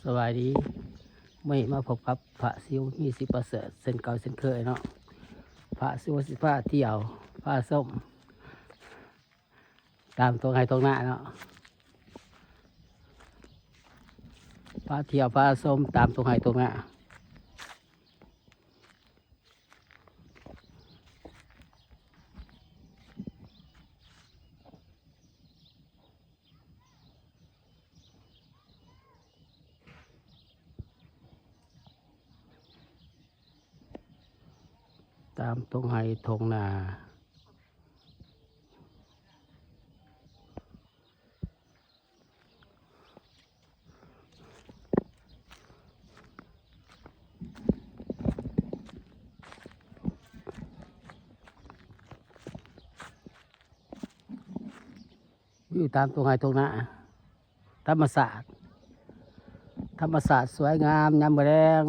ສະບາຍດີ ມື້ນີ້ມາພົບກັບພະຊິວ ມີສິດປະເສີດ ເຊັ່ນເກົ່າເຊັ່ນເຄີຍເນາະ. ພະຊິວຊິພາທ່ຽວ ພາຊົມ ຕາມທົ່ງໄຮ່ທົ່ງນາເນາະ, ພາທ່ຽວພາຊົມຕາມທົ່ງໄຮ່ທົ່ງນາ. ຕາມທົ່ງໄຮ່ທົ່ງນາ. ວິວຕາມທົ່ງໄຮ່ທົ່ງນາ ທຳມະຊາດ ທຳມະຊາດສວຍງາມຍາມມື້ແລງ.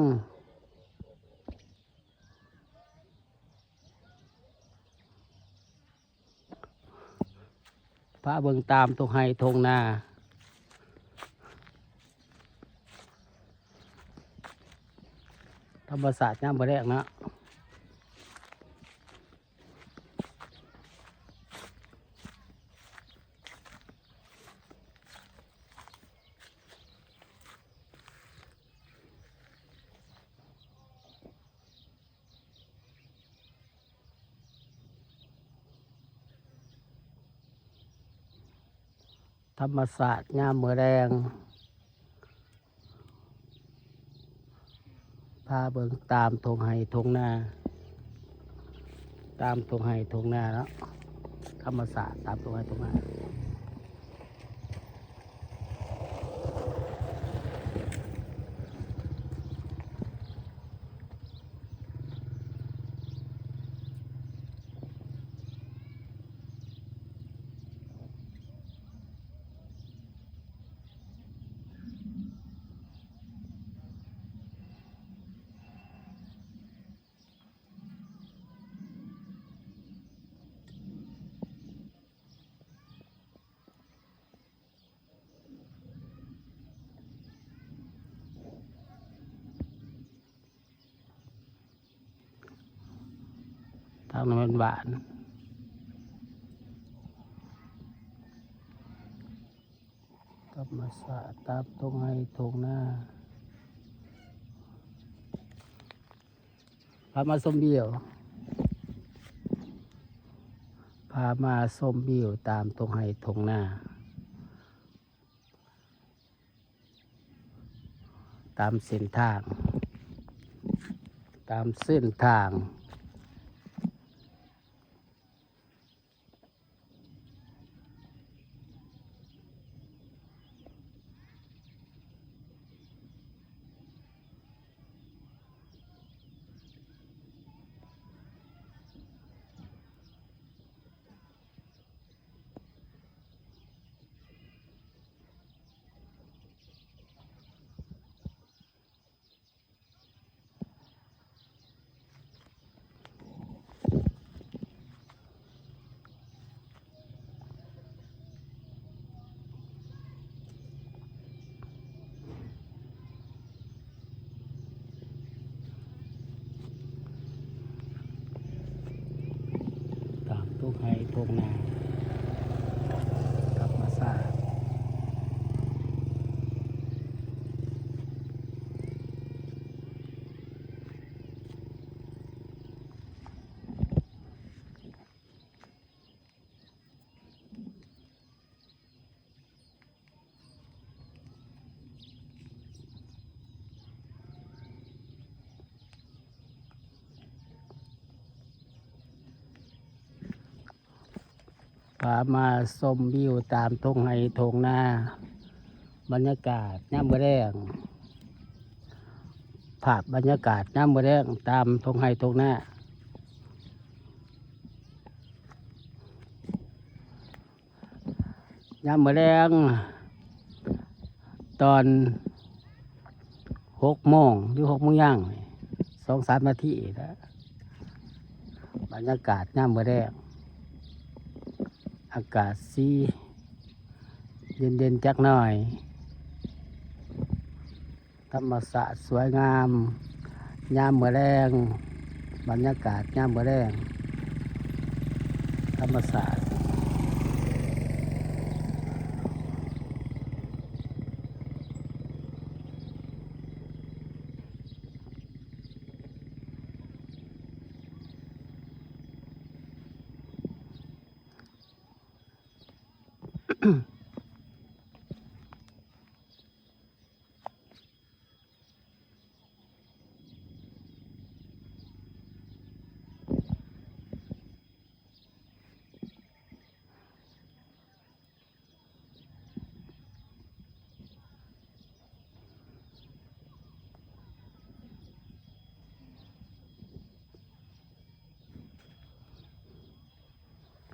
ພາເບິ່ງຕາມທົ່ງໄຮ່ທົ່ງນາ ທຳມະຊາດຍາມມື້ແລງເນາະ. ທຳມະຊາດຍາມມື້ແລງ ພາເບິ່ງຕາມທົ່ງໄຮ່ທົ່ງນາ ຕາມທົ່ງໄຮ່ທົ່ງນາເນາະ, ທຳມະຊາດຕາມທົ່ງໄຮ່ທົ່ງນາ. ທາງນັ້ນແມ່ນບ້ານ ທຳມະຊາດຕາມທົ່ງໄຮ່ທົ່ງນາ. ພາມາຊົມວິວ ພາມາຊົມວິວຕາມທົ່ງໄຮ່ທົ່ງນາ ຕາມເສັ້ນທາງ ຕາມເສັ້ນທາງ. ຕາມທົ່ງໄຮ່ທົ່ງນາ ທຳມະຊາດ. ພາມາຊົມວິວຕາມທົ່ງໄຮ່ທົ່ງນາ ບັນຍາກາດຍາມມື້ແລງ ພາບບັນຍາກາດຍາມມື້ແລງຕາມທົ່ງໄຮ່ທົ່ງນາ. ຍາມມື້ແລງ ຕອນຫົກໂມງ ຫຼື ຫົກໂມງຍ່າງ ສອງສາມນາທີລະ ບັນຍາກາດຍາມມື້ແລງ ອາກາດສີເຢັນໆຈັກໜ້ອຍ. ທຳມະຊາດສວຍງາມ ຍາມມື້ແລງ, ບັນຍາກາດຍາມມື້ແລງ ທຳມະຊາດ.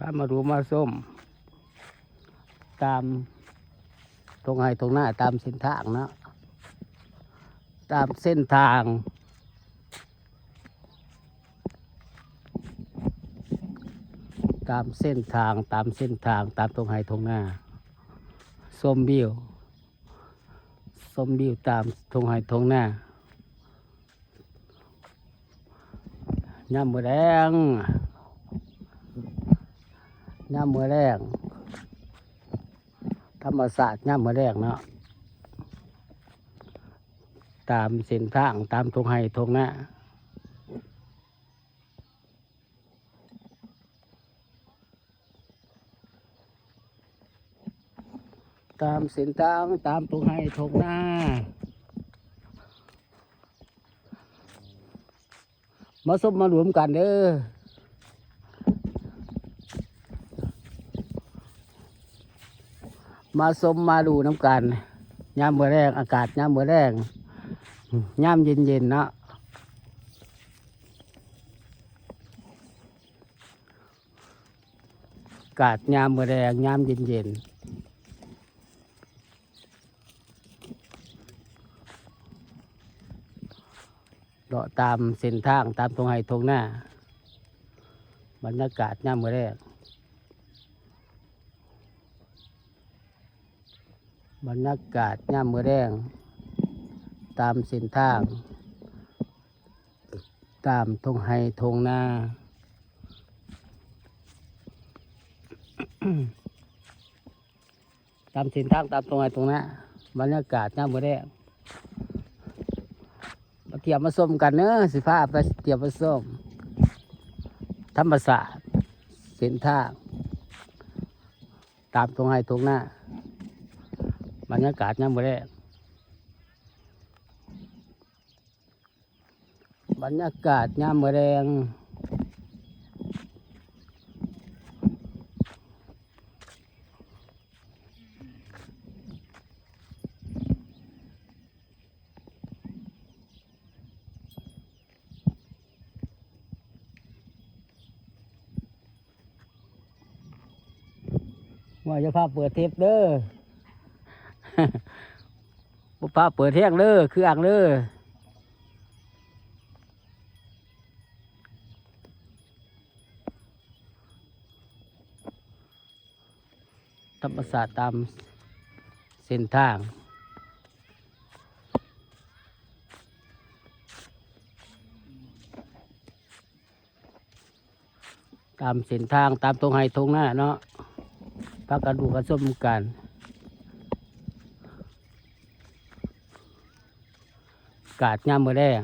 ພາມາດູມາຊົມ ຕາມທົ່ງໄຮ່ທົ່ງນາ ຕາມເສັ້ນທາງເນາະ ຕາມເສັ້ນທາງ ຕາມເສັ້ນທາງ ຕາມເສັ້ນທາງ ຕາມທົ່ງໄຮ່ທົ່ງນາ ຊົມວິວ ຊົມວິວຕາມທົ່ງໄຮ່ທົ່ງນາ ຍາມມື້ແລງ ຍາມມື້ແລງ ທຳມະຊາດຍາມມື້ແລງເນາະ ຕາມເສັ້ນທາງ ຕາມທົ່ງໄຮ່ທົ່ງນາ. ຕາມເສັ້ນທາງ ຕາມທົ່ງໄຮ່ທົ່ງນາ ມາຊົມມາລວມກັນເດີ ມາຊົມມາດູນຳກັນ ຍາມມື້ແລງ ອາກາດຍາມມື້ແລງ ຍາມເຢັນໆ ເນາະ. ອາກາດຍາມມື້ແລງ ຍາມເຢັນໆ ເລາະຕາມເສັ້ນທາງ ຕາມທົ່ງໄຮ່ທົ່ງນາ ບັນຍາກາດຍາມມື້ແລງ ບັນຍາກາດຍາມມື້ແລງ ຕາມເສັ້ນທາງ ຕາມທົ່ງໄຮ່ທົ່ງນາ ຕາມເສັ້ນທາງ ຕາມທົ່ງໄຮ່ທົ່ງນາ ບັນຍາກາດຍາມມື້ແລງ ມາທ່ຽວມາຊົມກັນເດີ ຊິພາໄປທ່ຽວໄປຊົມທຳມະຊາດ ເສັ້ນທາງ ຕາມທົ່ງໄຮ່ທົ່ງນາ ບັນຍາກາດຍາມມື້ແລງ ບັນຍາກາດຍາມມື້ແລງ. ວ່າຢ່າພາເປີດເທັບເດີ ບໍ່ພາເປີດແຮງເດີ ເຄື່ອງເດີ. ທຳມະຊາດຕາມເສັ້ນທາງ ຕາມເສັ້ນທາງ ຕາມທົ່ງໄຮ່ທົ່ງນາເນາະ ພາກັນດູກັນຊົມກັນ. ອາກາດຍາມມື້ແລງ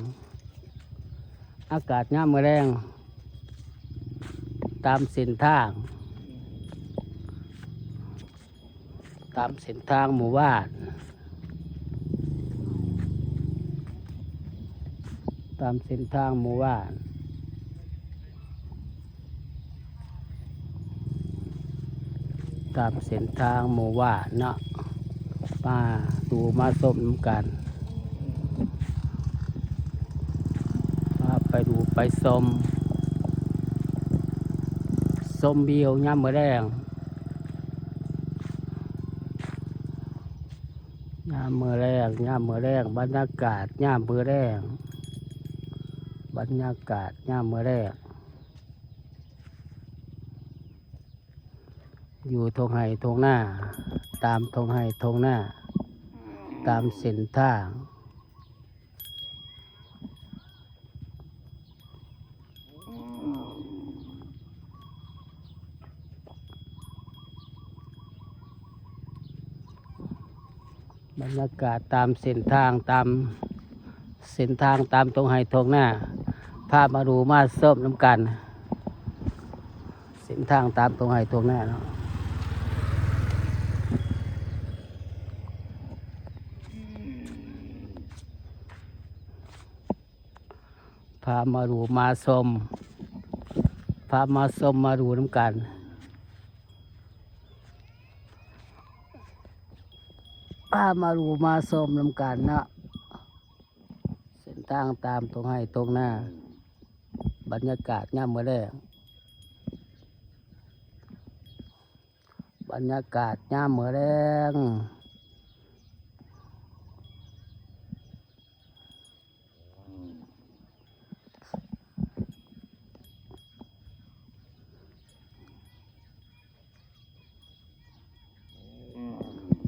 ອາກາດຍາມມື້ແລງ ຕາມເສັ້ນທາງ ຕາມເສັ້ນທາງໝູ່ບ້ານ ຕາມເສັ້ນທາງໝູ່ບ້ານ. ຕາມເສັ້ນທາງໝູ່ບ້ານເນາະ ມາດູມາຊົມນຳກັນ ພາໄປດູໄປຊົມ ຊົມວິວຍາມມື້ແລງ ຍາມມື້ແລງ ຍາມມື້ແລງ ບັນຍາກາດຍາມມື້ແລງ ບັນຍາກາດຍາມມື້ແລງ. ຢູ່ທົ່ງໄຮ່ທົ່ງນາ ຕາມທົ່ງໄຮ່ທົ່ງນາ ຕາມເສັ້ນທາງ ບັນຍາກາດຕາມເສັ້ນທາງ ຕາມເສັ້ນທາງຕາມທົ່ງໄຮ່ທົ່ງນາ ພາມາດູມາຊົມນຳກັນ ເສັ້ນທາງຕາມທົ່ງໄຮ່ທົ່ງນາເນາະ. ພາມາດູມາຊົມ ພາມາຊົມມາດູນຳກັນ ພາມາດູມາຊົມນຳກັນເນາະ ເສັ້ນທາງຕາມທົ່ງໄຮ່ທົ່ງນາ ບັນຍາກາດຍາມມື້ແລງ ບັນຍາກາດຍາມມື້ແລງ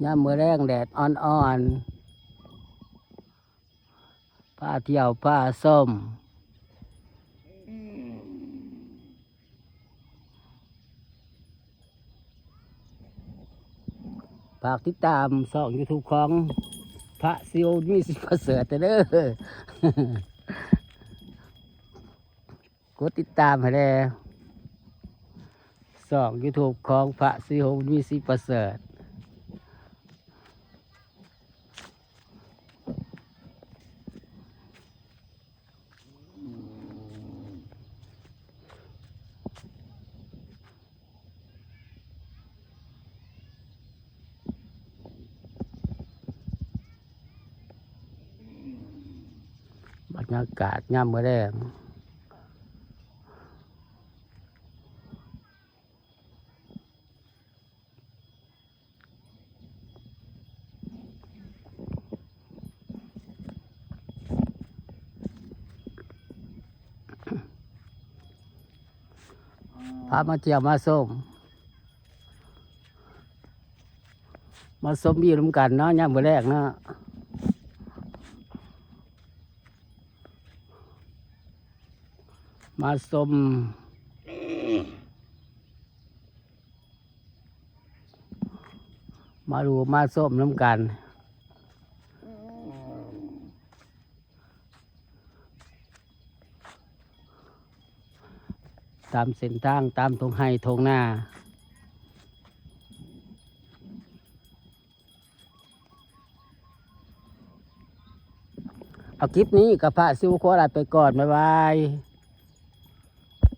ຍາມມື້ແລງແດດອ່ອນໆ ພາທ່ຽວພາຊົມ. ຝາກຕິດຕາມຊ່ອງຢູທູບຂອງພະສີໂອ ມີສີປະເສີດເດີ ກົດຕິດຕາມໃຫ້ແດ່ ຊ່ອງຢູທູບຂອງພະສີໂອ ມີສີປະເສີດ. ບັນຍາກາດຍາມມື້ແລງ. ພາມາທ່ຽວມາຊົມ ມາຊົມວິວນຳກັນເນາະ ຍາມມື້ແລງເນາະ ມາຊົມ ມາດູມາຊົມນຳກັນ ຕາມເສັ້ນທາງ ຕາມທົ່ງໄຮ່ທົ່ງນາ. ເອົາ ຄລິບນີ້ກໍພະຊິວຂໍລາໄປກ່ອນ ບາຍບາຍ.